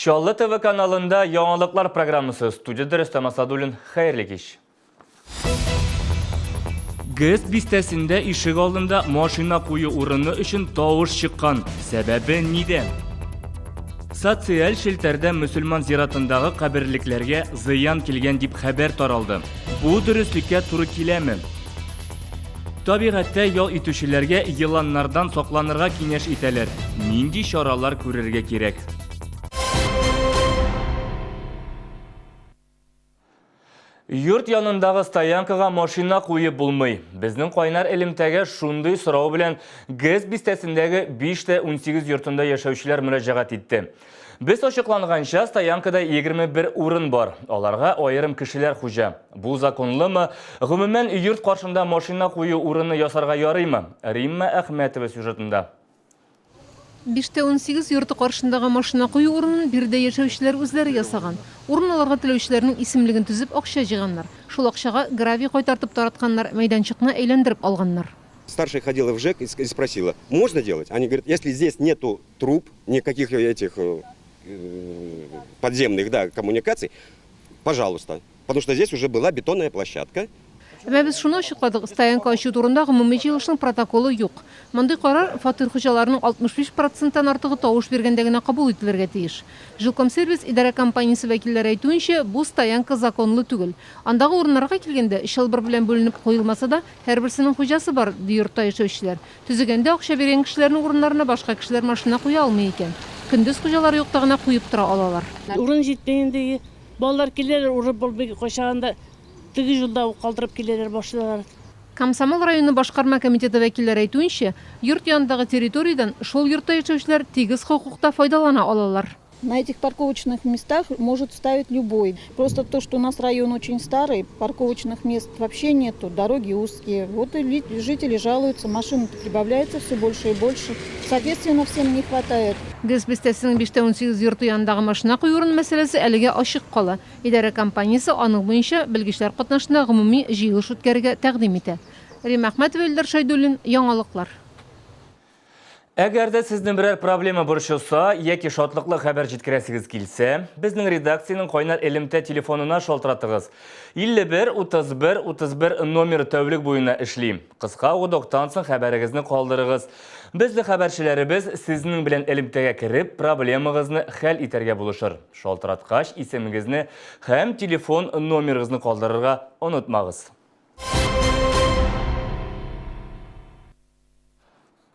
Чаллы ТВ каналында яңалыклар программасы. Студияда Рөстәм Асадуллин. Хәерле кич. ГЭС бистәсендә ишек алдында машина кую урыны өчен тавыш чыккан. Сәбәбе нидә? Социаль челтәрдә мөселман зиратындагы каберлекләргә зыян килгән дип хәбәр таралды. Бу дөреслеккә туры киләме? Табигатьтә ял итүчеләргә еланнардан сакланырга киңәш итәләр. Нинди чаралар күрергә кирәк? Йорт янындагы стоянкага машина куеп булмый. Безнең кайнар элемтәгә шундый сорау белән ГЭС бистәсендәге 5 тә 18 йортында яшәүчеләр мөрәҗәгать итте. Без ачыкланганча, стоянкада 21 урын бар. Аларга аерым кешеләр хуҗа. Бу законлымы? Гомумән, йорт каршында машина кую урыны ясарга ярыймы? Римма Әхмәтова сюжетында. 5 тә 18 йорты каршындагы машина кую урынын биредә яшәүчеләр үзләре ясаган. Урын алырга теләүчеләрнең исемлеген төзеп, акча җыйганнар. Шул акчага гравий кайтартып таратканнар, мәйданчыкны әйләндереп алганнар. Старшая ходила в ЖЭК и спросила, можно делать? Они говорят, если здесь нету труб, никаких этих подземных, да, коммуникаций, пожалуйста. Потому что здесь уже была бетонная площадка. Әмма без шуны ачыкладык, стоянка ачу турында гомуми җыелышның протоколы юк. Мондый карар фатир хуҗаларының 65 проценттан артыгы тавыш биргәндә генә кабул ителергә тиеш. Жилкомсервис идарә компаниясе вәкилләре әйтүенчә, бу стоянка законлы түгел. Андагы урыннарга килгәндә, чылбыр белән бүленеп куелмаса да, һәрберсенең хуҗасы бар, ди йортта яшәүчеләр. Төзегәндә акча биргән кешеләрнең урыннарына башка кешеләр машина куя алмый икән. Көндез хуҗалары юкта гына куеп тора алалар. Урын җитми инде. Балалар киләләр, урын булмый, кайчагында теге юлда ук калдырып киләләр машиналарын. Комсомол районы башкарма комитеты вәкилләре әйтүенчә, йорт янындагы территориядән шул йортта яшәүчеләр тигез хокукта файдалана алалар. На этих парковочных местах может ставить любой. Просто то, что у нас район очень старый, парковочных мест вообще нету, дороги узкие. Вот и жители жалуются, машин прибавляется все больше и больше. Соответственно, всем не хватает. ГЭС бистәсенең 5 тә 18 йорты янындагы машина кую урыны мәсьәләсе әлегә ачык кала. Идарә компаниясе аның буенча белгечләр катнашында гомуми җыелыш үткәрергә тәкъдим итә. Римма Әхмәтова, Илдар Шәйдуллин, Яңалыклар. Әгәр дә сезне берәр проблема борчыса яки шатлыклы хәбәр җиткерәсегез килсә, безнең редакциянең кайнар элемтә телефонына шалтыратыгыз. 51 31 31 номер тәүлек буена эшли. Кыска гудоктан соң хәбәрегезне калдырыгыз. Безнең хәбәрчеләребез сезнең белән элемтәгә кереп, проблемагызны хәл итәргә булышыр. Шалтыраткач, исемегезне һәм телефон номерыгызны калдырырга онытмагыз.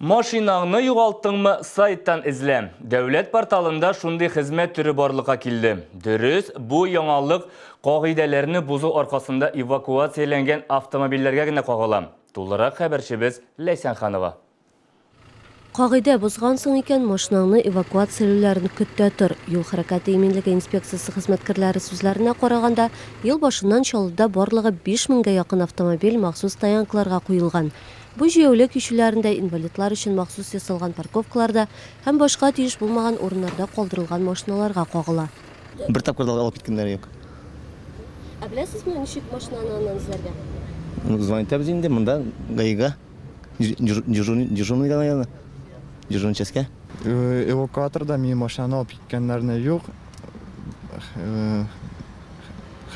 Машинаңны югалттыңмы, сайттан эзлә. Дәүләт порталында шундый хезмәт төре барлыкка килде. Дөрес, бу яңалык кагыйдәләрне бозу аркасында эвакуацияләнгән автомобильләргә генә кагыла. Тулырак хәбәрчебез Ләйсән Ханова. Кагыйдә бозгансың икән, машинаңны эвакуацияләүләрен көт тә тор. Юл хәрәкәте иминлеге инспекциясе хезмәткәрләре сүзләренә караганда, ел башыннан Чаллыда барлыгы 5 меңгә якын автомобиль махсус стоянкаларга куелган. Бу җәяүле кичүләрендә, инвалидлар өчен махсус ясалган парковкаларда һәм башка тиеш булмаган урыннарда калдырылган машиналарга кагыла. Бер тапкыр да алып киткәннәре юк. Ә беләсезме, ничек машинаны аннан эзләргә? Ну, звонить итәбез инде монда ГАИга, дежурныйга, наверное, дежурный частькә. Эвакуаторда минем машинаны алып киткәннәрне юк.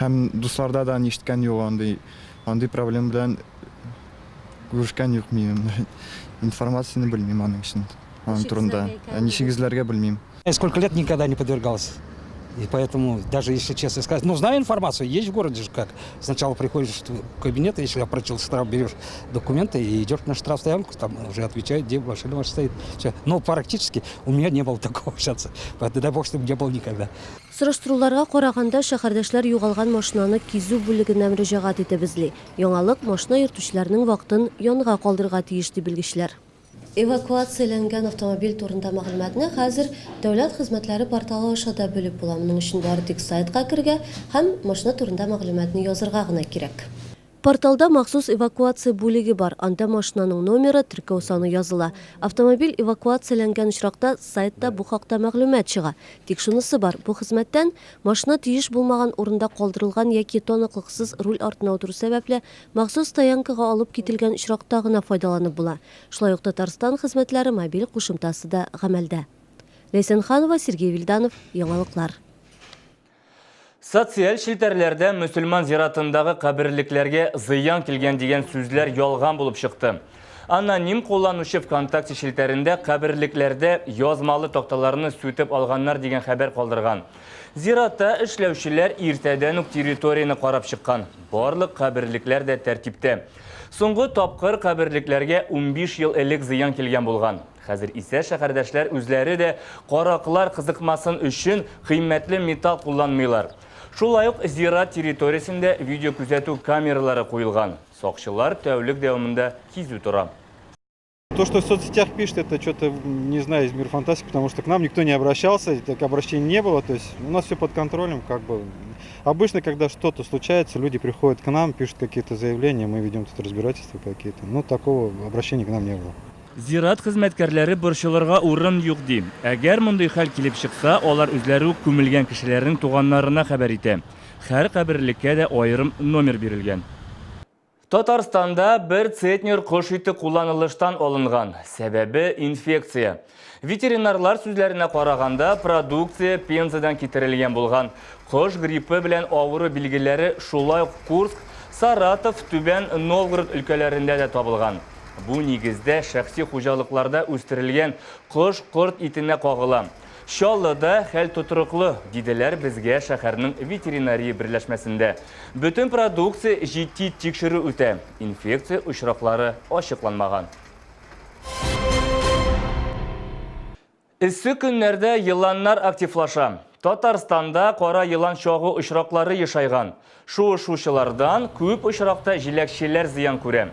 Һәм дусларда да ишеткән юк андый, андый проблема белән Күрешкән юк минем. Информацияне белмим аның өчен, аның турында. Ничек эзләргә белмим. Я сколько лет никогда не подвергался. И поэтому, даже если честно сказать, ну, знаю информацию, есть в городе же как. Сначала приходишь в кабинет, если оплатил штраф, берешь документы и идешь на штрафстоянку, там уже отвечают, где машина ваша стоит. Все. Но практически у меня не было такого шанса. Поэтому дай бог, чтобы не было никогда. Сораштыруларга караганда, шәһәрдәшләр югалган машинаны кизү бүлегенә мөрәҗәгать итеп эзли. Яңалык машина йөртүчеләрнең вакытын янга калдырырга тиеш, ди белгечләр. Эвакуацияләнгән автомобиль турында мәгълүматны хәзер Дәүләт хезмәтләре порталы аша да белеп була. Моның өчен бары тик сайтка керергә һәм машина турында мәгълүматны язырга гына кирәк. Порталда махсус эвакуация бүлеге бар, анда машинаның номеры, теркәү саны языла. Автомобиль эвакуацияләнгән очракта сайтта бу хакта мәгълүмат чыга. Тик шунысы бар, бу хезмәттән машина тиеш булмаган урында калдырылган яки таныклыксыз руль артына утыру сәбәпле, махсус стоянкага алып кителгән очракта гына файдаланып була. Шулай ук Татарстан хезмәтләре мобиль кушымтасы да гамәлдә. Ләйсән Ханова, Сергей Вильданов, Яңалыклар. Социаль челтәрләрдә мөселман зиратындагы каберлекләргә зыян килгән дигән сүзләр ялган булып чыкты. Аноним кулланучы ВКонтакте челтәрендә каберлекләрдә язмалы такталарны сүтеп алганнар дигән хәбәр калдырган. Зиратта эшләүчеләр иртәдән үк территорияне карап чыккан. Барлык каберлекләр дә тәртиптә. Соңгы тапкыр каберлекләргә 15 ел элек зыян килгән булган. Хәзер исә шәһәрдәшләр үзләре дә караклар кызыкмасын өчен кыйммәтле металл кулланмыйлар. Шулай ук зират территориясендә видеокүзәтү камералары куелган. Сакчылар тәүлек дәвамында кизү тора. То, что в соцсетях пишут, это что-то, не знаю, из мира фантастики, потому что к нам никто не обращался, так обращений не было, то есть у нас все под контролем, как бы. Обычно, когда что-то случается, люди приходят к нам, пишут какие-то заявления, мы ведем тут разбирательства какие-то. Но такого обращения к нам не было. Зират хезмәткәрләре борчылырга урын юк, ди. Әгәр мондый хәл килеп чыкса, алар үзләре үк күмелгән кешеләрнең туганнарына хәбәр итә. Һәр каберлеккә дә аерым номер бирелгән. Татарстанда бер центнер кош ите кулланылыштан алынган. Сәбәбе, инфекция. Ветеринарлар сүзләренә караганда, продукция Пензадан китерелгән булган. Кош гриппы белән авыру билгеләре шулай ук Курск, Саратов, Түбән Новгород өлкәләрендә дә табылган. Бу нигездә шәхси хуҗалыкларда үстерелгән кош-корт итенә кагыла. Чаллыда хәл тотрыклы, диделәр безгә шәһәрнең ветеринария берләшмәсендә. Бөтен продукция җитди тикшерү үтә, инфекция очраклары ачыкланмаган. Эссе көннәрдә еланнар активлаша. Татарстанда кара елан чагу очраклары ешайган. Шуышучылардан күп очракта җиләкчеләр зыян күрә.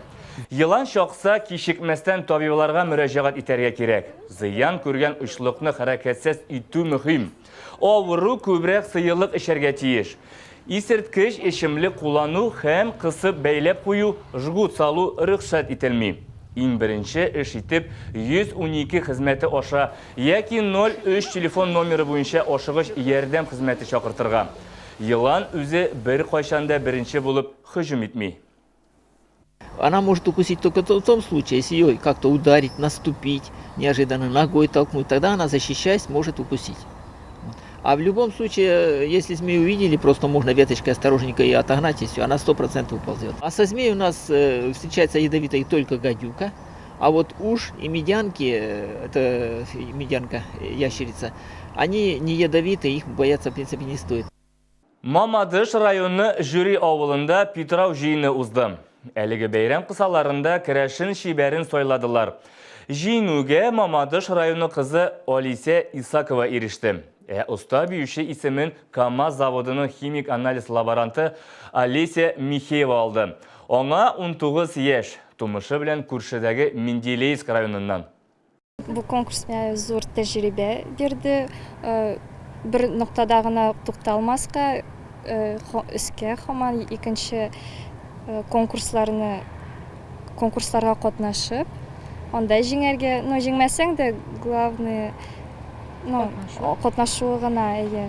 Елан чакса, кичекмәстән табибларга мөрәҗәгать итәргә кирәк. Зыян күргән очлыкны хәрәкәтсез итү мөһим. Авыру күбрәк сыелык эчәргә тиеш. Исерткеч эчемлек куллану һәм кысып бәйләп кую, жгут салу рөхсәт ителми. Иң беренче эш итеп 112 хезмәте аша яки 03 телефон номеры буенча ашыгыч ярдәм хезмәте чакыртырга. Елан үзе беркайчан да беренче булып һөҗүм итми. Она может укусить только в том случае, если ее как-то ударить, наступить, неожиданно ногой толкнуть, тогда она, защищаясь, может укусить. А в любом случае, если змею увидели, просто можно веточкой осторожненько ее отогнать, и все, она 100% уползет. А со змеей у нас встречается ядовитая только гадюка, а вот уж и медянки, это медянка, ящерица, они не ядовиты, их бояться в принципе не стоит. Мамадыш районы Җөри авылында Питрау җыены узды. Әлеге бәйрәм кысаларында керәшен чибәрен сайладылар. Җиңүгә Мамадыш районы кызы Алисә Исакова иреште. Ә оста биюче исемен КАМАЗ заводының химик анализ лаборанты Олеся Михеева алды. Аңа 19 яшь, тумышы белән күршедәге Менделеевск районыннан. Бу конкурс миңа зур тәҗрибә бирде. Бер ноктада гына тукталмаска, өскә һаман икенче конкурсларны конкурсларга катнашып, анда җиңәргә, ну, җиңмәсәң дә, главное, ну, катнашуы гына, әйе,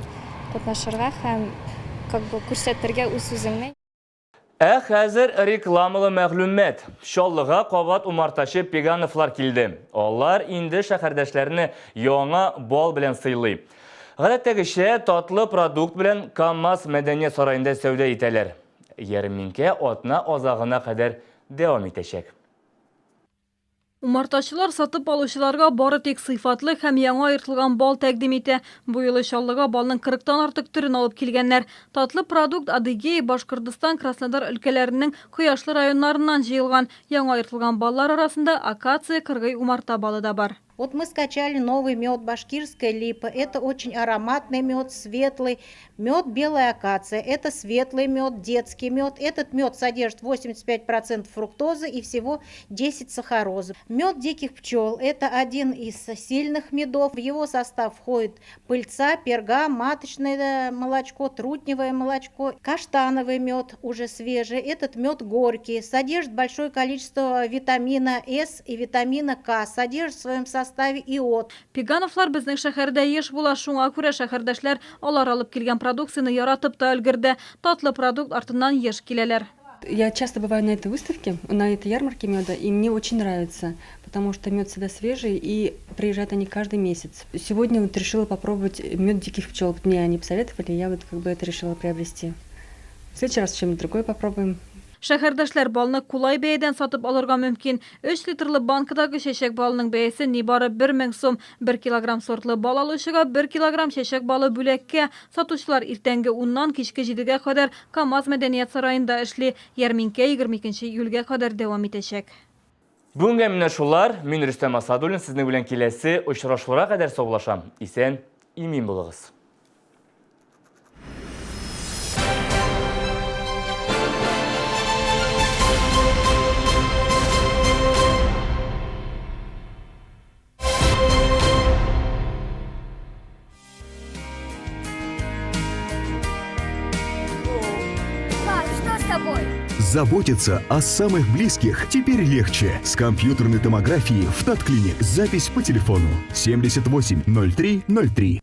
катнашырга һәм как бы күрсәтергә үз-үзеңне. Ә хәзер рекламалы мәгълүмат. Чаллыга кабат умартачы Пегановлар килде. Алар инде шәһәрдәшләрне яңа бал белән сыйлый. Гадәттәгечә, татлы продукт белән КАМАЗ мәдәният сараенда сәүдә итәләр. Ярминкә атна азагына кадәр дәвам итәчәк. Умартачылар сатып алучыларга бары тик сыйфатлы һәм яңа аертылган бал тәкъдим итә. Бу юлы Чаллыга балның кырыктан артык төрен алып килгәннәр. Татлы продукт Адыгея, Башкортостан, Краснодар өлкәләренең кояшлы районнарыннан җыелган. Яңа аертылган баллар арасында акация, кыргый умарта балы да бар. Вот мы скачали новый мед башкирская липа. Это очень ароматный мед, светлый. Мед белая акация. Это светлый мед, детский мед. Этот мед содержит 85% фруктозы и всего 10 сахарозы. Мед диких пчел. Это один из сильных медов. В его состав входит пыльца, перга, маточное молочко, трутневое молочко, каштановый мед уже свежий. Этот мед горький, содержит большое количество витамина С и витамина К, содержит в своем составе иод. Пегановлар безнең шәһәрдә еш була, шуңа күрә шәһәрдәшләр алар алып килгән продукцияне яратып та өлгерде. Татлы продукт артыннан еш киләләр. Я часто бываю на этой выставке, на этой ярмарке меда, и мне очень нравится, потому потому что мед всегда свежий, и приезжают они каждый месяц. Сегодня вот решила попробовать мед диких пчел. Мне они посоветовали, я вот как бы это решила приобрести. В следующий раз чем-нибудь другое попробуем. Шәһәрдәшләр балны кулай бәядән сатып алырга мөмкин. Өч литрлы банкадагы чәчәк балының бәясе нибары 1000 сум. Бер килограмм сортлы бал алучыга бер килограмм чәчәк балы бүләккә. Сатучылар иртәнге уннан кичке җидегә кадәр КАМАЗ мәдәният сараенда эшли. Ярминкә 22 июльгә кадәр дәвам итәчәк. Бүгенгә менә шулар. Мин Рөстәм Асадуллин сезнең белән киләсе очрашуларга кадәр саубуллашам. Исән, имин булыгыз. Заботиться о самых близких теперь легче. С компьютерной томографией в Татклиник. Запись по телефону 78 03 03.